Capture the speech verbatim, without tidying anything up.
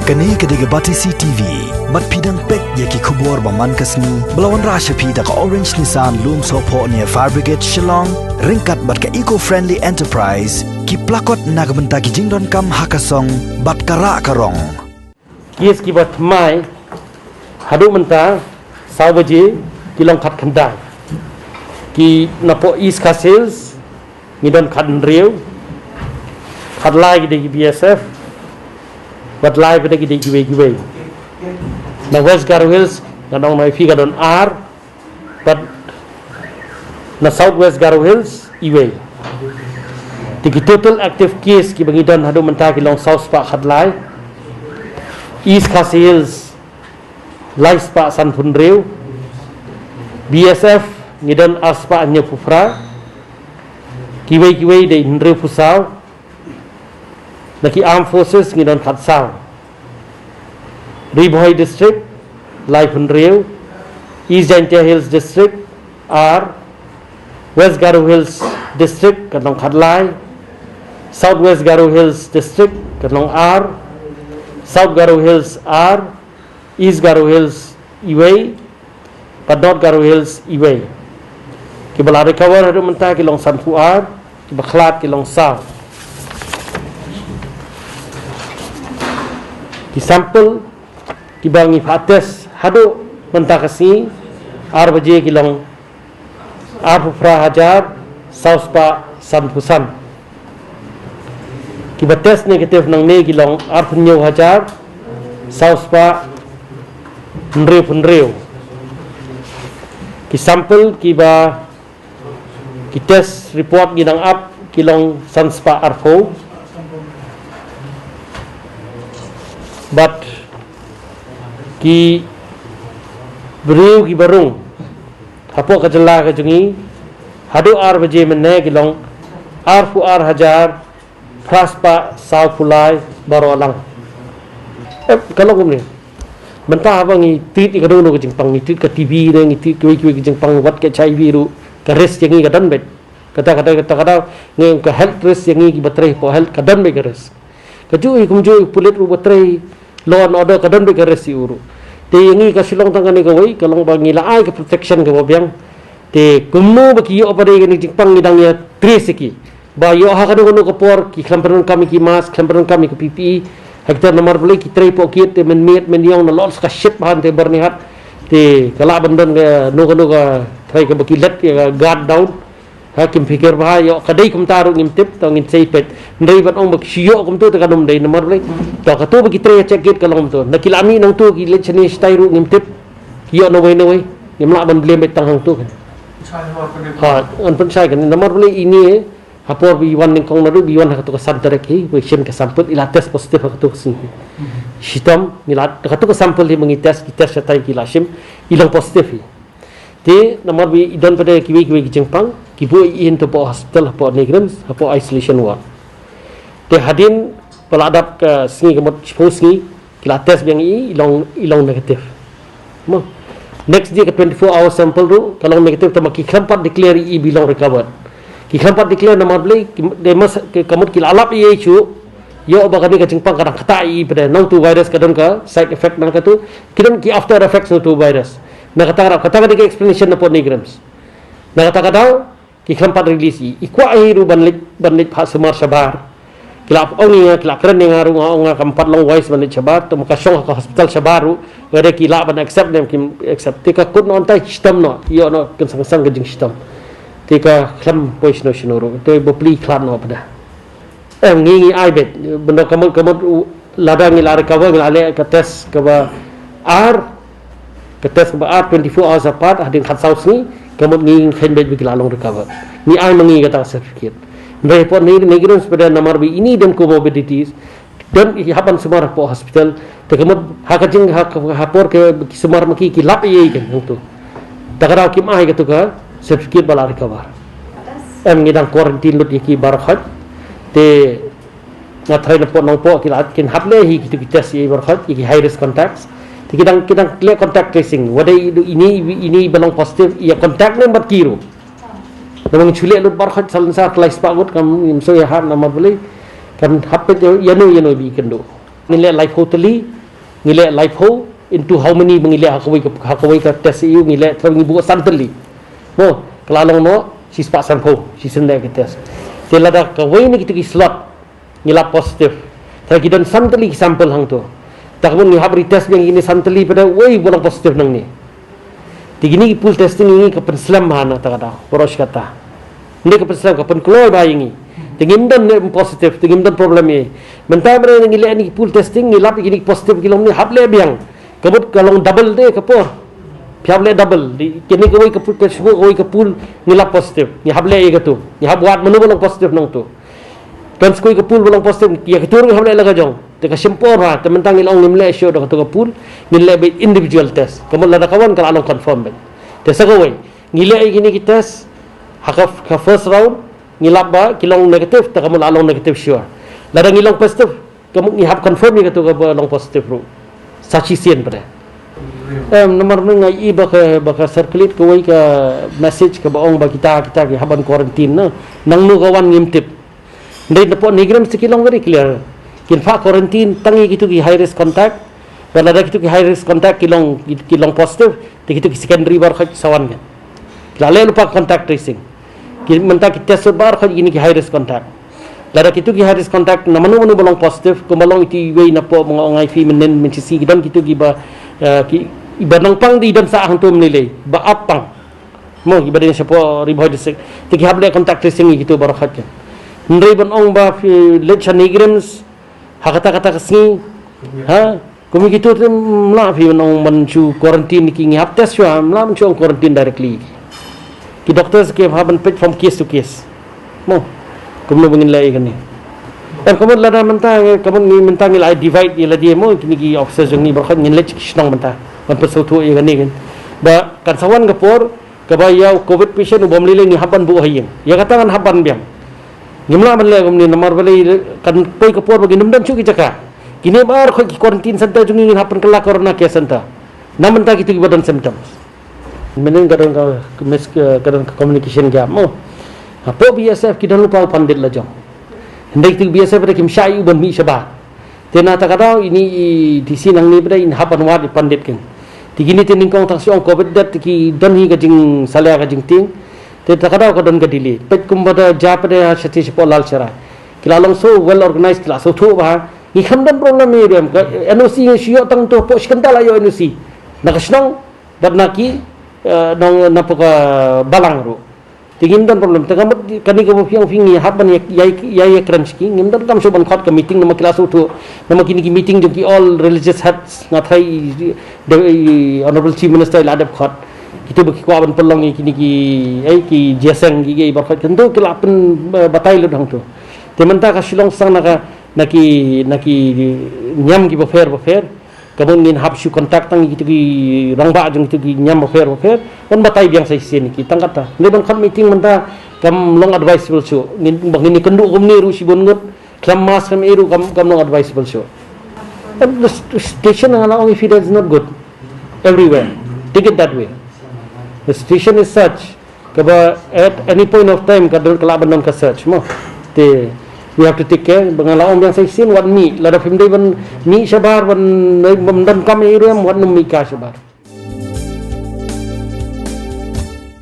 Kane ka dei ka Batesi T V. Bad phi dang peit ïa ki khubor ba man ka sngi ba la wanrah sha phi da ka Orange Nissan Lumsohphoh near Fire Brigade Shillong, ryngkat bad ka Eco Friendly Enterprise, ki plakot na ka bynta ki jingdonkam ha ka song bad ka rah ka rong. Ki ïa ki ba thymmai haduh mynta saw baje ki long khat khyndai. Ki na poh East Khasi Hills ngi don khat hynriew, khat lai ki dei ki B S F, bad lai pat ki dei kiwei kiwei. Na West Garo Hills nga ong na phi ka don ar, bad na South West Garo Hills iwei. Te ki total active case ki ba ngi don haduh mynta ki long saw spah khat lai. East Khasi Hills lai spah san phew hynriew. B S F ngi don ar spah hynñiew phew phra. Kiwei kiwei dei hynriew phew saw. Na ki Armed Forces ngi don khat saw. Ri Bhoi District lai phew hynriew. East Jaintia Hills District ar. West Garo Hills District ka long khat lai. South West Garo Hills District ka long ar. South Garo Hills ar. East Garo Hills iwei. Bad North Garo Hills iwei. Ki ba la recover haduh mynta ki long san phew ar, ki ba khlad ki long saw. Ki sample ki ba ngi phah test haduh mynta ka sngi ar baje ki long ar phew phra hajar saw spah san phew san. Ki ba test negative nangne ki long ar phew hynñiew hajar saw spah hynriew phew hynriew. Ki sample ki ba ki test report ngi dang ap ki long san spah ar phew. Bad ki briew ki ba rung hapoh ka jylla ka jong ngi haduh ar baje mynne ki long ar phew ar hajar phra spah saw phew lai baroh lang. Eh, ka long kumne. Mynta haba ngi treat ïa kano kano ka jingpang, ngi treat ka T B ne, ngi treat kiwei kiwei ka jingpang, wat ka H I V ruh, ka risk ïa ngi ka don beit. Kata kata kata kata ngi ka health risk ïa ngi ki ba trei hapoh health ka don beit ka risk. Kajuh hi kumjuh hi pulit ruh ba trei law and order ka don beit ka risk ïa u ruh. Te ïa ngi ka Shillong tang kane kawei ka long ba ngi la ai ka protection kaba biang. Te kumno ba ki ïoh pat ïa kane ka jingpang ngi dang ïa trace ïa ki. Ba ïoh ha kano kano ka por ki khlem pyndonkam ïa ki mask, khlem pyndonkam ïa ka P P E. Ha kita namar balei ki trei hapoh kit te mynmiet mynïong na lok sa ka ship ba hangtei Byrnihat. Te ka lah ban don kano kano ka trai kaba ki let ïa ka guard down. Ha kim pyrkhat bha ïoh ka dei kumta ruh ngim tip, to ngin sei peit. Hynrei ban ong ba ki shu ïoh kumto te kan ym dei namar balei. To kato ba ki trei ha check gate ka long kumto. Na ki la mih nangto ki leit shane shatai ruh ngim tip. Ki ïoh nawei nawei. Ngim lah ban blame beit tang hangto kan. Ha, ngan pynshai kan namar balei ine ha por ba i wan nyngkong naduh ba i wan ha kato ka san tarik hi, ba i shim ka sample i la test positive ha kato ka sngi hi. Shitom ngi la kato ka sample hi ba ngi test, ki test shatai ki la shim, i long positive hi. Te namar ba i don pat de kiwei kiwei ki jingpang, ki buh i hin to hapoh hospital, hapoh NEIGRIHMS, hapoh isolation ward. Te hadien ba la dap ka sngi ka mut shiphew sngi, ki la test biang i, i long, i long negative. Mo. Next day ka twenty-four hour sample ruh ka long negative, tangba ki khlem pat declare i ba i long recovered. Ki khlem pat declare namar balei, ki, dei mas, ki, ka mut ki la lap i ei shuh. Ïoh ba kane ka jingpang ka dang ktah i pat de, nangto virus ka don ka side effect na kato. Ki don ki after effects nangto virus. Na kata ka daw, kata ka dei ka explanation na hapoh NEIGRIHMS. Na kata ka daw, ki khlem pat release i. I kwah hi ruh ban leit, ban leit phah sumar shabar. Ki la ong ïa nga, ki la kren ïa nga ruh, nga ong nga kam pat long wise ban leit shabar, to ma ka shong ha ka hospital shabar ruh, whether ki lah ban accept ne kim accept. Te ka kut noh hangtai shitom noh, ïoh noh kynsan kynsan ka jingshitom. Te ka khlem poi shano shano ruh, te bapli khlad noh pat de. Em, ngi ngi ai beit, bynda ka mut, ka mut, u, lada ngi la recover, ngi la leh ka test kaba ar, ka test kaba ar twenty-four hours apart, hadien khatsaw sngi, ka mut ngi ngi kheiñ beit ba ki la long recover. Ngi ai ma ngi kata ka certificate. Hynrei hapoh NEIGRIHMS pat de namar ba ine i don comorbidities, don i hap ban sumar hapoh hospital, te ka mut ha ka jing, ha ka, ha por ka ki sumar ma ki, ki lap i ei kan hangto. Ta ka daw kim ai kato ka certificate ba la recover. Em, ngi dang quarantine lut ïa ki baroh khoit. Te nga tharai na poh Nongpoh ki la, kin hap leh hi kito ki test ïa baroh khoit, ïa ki high risk contacts. Te ki dang, ki dang leh contact tracing. Wat ïa i, ine, ine ba long positive, ïa contact ne bad ki ruh. Namar ngi shu leh lut baroh khoit salonsar ka lai spah ngut, kam, ngim sngew ïahap namar balei. Kan hap peit ïa, ïano ïano ba i kynduh. Ngin leh laiphew tylli, ngi leh laiphew into how many ba ngi leh ha kawei ka, ha kawei ka test ïa u ngi leh, te ngi buh san tylli. Mo, ka la long noh shispah sanphew, shisien leh ka test. Te lada kawei na kitu ki slot ngi lap positive, te ki don san tylli ki sample hangto. Te ka mut ngi hap retest biang ïa kine san tylli pat, wei ba long positive nangne. Te kine ki pool testing ïa ngi ka pynslem bha na kata ka daw, baroh shi katta. Ngi ka pynslem, ka pynkloi bha ïa ngi. Te ngim don ne positive, te ngim don problem ïa. Mynta ba ngi leh ïa kine ki pool testing, ngi lap ïa kine ki positive ki long ne, hap leh biang. Ka mut ka long double de ka por. Phi hap leh double. Te kine kawei ka pool, ka shu kawei ka pool ngi lap positive, ngi hap leh ïa katu, ngi hap wad mano ba long positive nangtu. Kan skui ka pool ba long positive, ïa katu ruh ngi hap leh la ka jong. Te ka shim por bha, te mynta ngi la ong ngim leh shuh da katu ka pool, ngin leh beit individual test. Ka mut lada ka wan ka la long confirm beit. Te sa kawei, ngi leh ïa kine ki test ha ka, ka first round, ngi lap ba ki long negative, te ka mut la long negative sure. Lada ngi long positive, ka mut ngi hap confirm ïa katu kaba long positive ruh sa shisien pat. Em, namar ngi nga i ba ka, ba ka circulate kawei ka message kaba ong ba kita, kita ki hap ban quarantine na. Nangno ka wan ngim tip. Hynrei napoh NEIGRIHMS te ki long very clear. Kin phah quarantine tang ïa kitu ki high risk contact. Ba lada kitu ki high risk contact ki long, ki long positive, te kitu ki secondary baroh ki sa wan kan. Ki la leh lypa contact tracing. Ki mynta ki test baroh kine ki high risk contact. Lada kitu ki high risk contact na mano mano ba long positive, kumba long iti iwei napoh ba nga ong ïa phi mynnin mynshisih, ki don kitu kiba, eh, ki, iba nang pang, di don sa hangto mynlei lei ba ap pang. Mo, kiba dei shapoh Ri Bhoi District. Te ki hap leh contact tracing ïa kitu baroh kan. Hynrei ban ong ba phi leit sha NEIGRIHMS ha kata kata ka sngi, ha? Kum ïa kitu te, mlah phi ban ong ban shu quarantine ki, ngi hap test shuwa, mlah ban shu ong quarantine directly. Ki doctors ki hap ban peit from case to case. Mo, kumno ba ngin leh ïa kane. Em, ka mut lada mynta, ka mut ngi mynta ngi la divide ïa lade mo, kine ki officers jong ngi baroh kan, ngin leit ki shnong mynta ban pynsngewthuh ïa kane kan. Ba kan sa wan ka por kaba ïa u covid patient u bym lei lei ngi hap ban buh ha ïing. Ïa kata ngan hap ban biang. Ngim lah ban leh kumne namar balei kan poi ka por ba ngin ym don shuh ki jaka. Kine baroh ki quarantine center jong ngi ngin hap pynkylla corona care center na mynta kitu kiba don symptoms. Mynnin ka don ka, ka mis-, ka, ka don ka communication gap mo. Hapoh BSF ki don lypa u pandit la jong. Hynrei kitu BSF ruh kim shah ïa u ban mih shabar. Te na kata ka daw ine i DC nangne pat in hap ban wad i pandit kan. Te kine te nyngkong tang shu ong covid death te ki don hi ka jingsalia ka jingtieng. Te kata ka daw ka don ka delay. Peit kumba da jia pat ha shatei shapoh Lalsharai. Ki la long so well organized, ki la sngewthuh bha. Ngi khlem don problem ïa ruh em, ka NOC ngi shu ïoh tang to, hapoh shi kynta la ïoh NOC. Na ka shnong bad na ki, eh, nong, na poh ka balang ruh. Te ngim don problem. Te ka mut kane kaba phi ong phi ngi hap ban ïa, ïa, ïa, ïakren sha ki, ngim donkam shuh ban khot ka meeting namar ki la sngewthuh. Namar kine ki meeting jong ki all religious heads, nga tharai i, i, i Honorable Chief Minister i la dep khot. Kitu ba ki kwah ban pynlong ïa kine ki, eh, ki jingïaseng ki, ki baroh kan, to ki la pyn, eh, batai lut hangto. Te mynta ka shu long sa na ka, na ki, na ki niam kiba pher bapher. Ka mut ngin hap shu contact tang ïa kitu ki rangbah jong kitu ki niam bapher bapher ban batai biang sa shisien ïa ki, tang kata. Hynrei ban khot meeting mynta kam long advisable shuh. Ngin, ba ngin ïakynduh kumne ruh shibun ngut, khlem mask khlem ei ruh kam, kam long advisable shuh. And the st-, situation nga la ong ïa phi, that is not good everywhere. Take it that way. The situation is such kaba at any point of time ka don, ka lah ban don ka surge mo. Te we have to take care. Ba nga la ong biang sa shisien, wat mih, lada phim dei ban mih shabar, ban, ban donkam ïa i ruh em, wat nym mih ka shabar.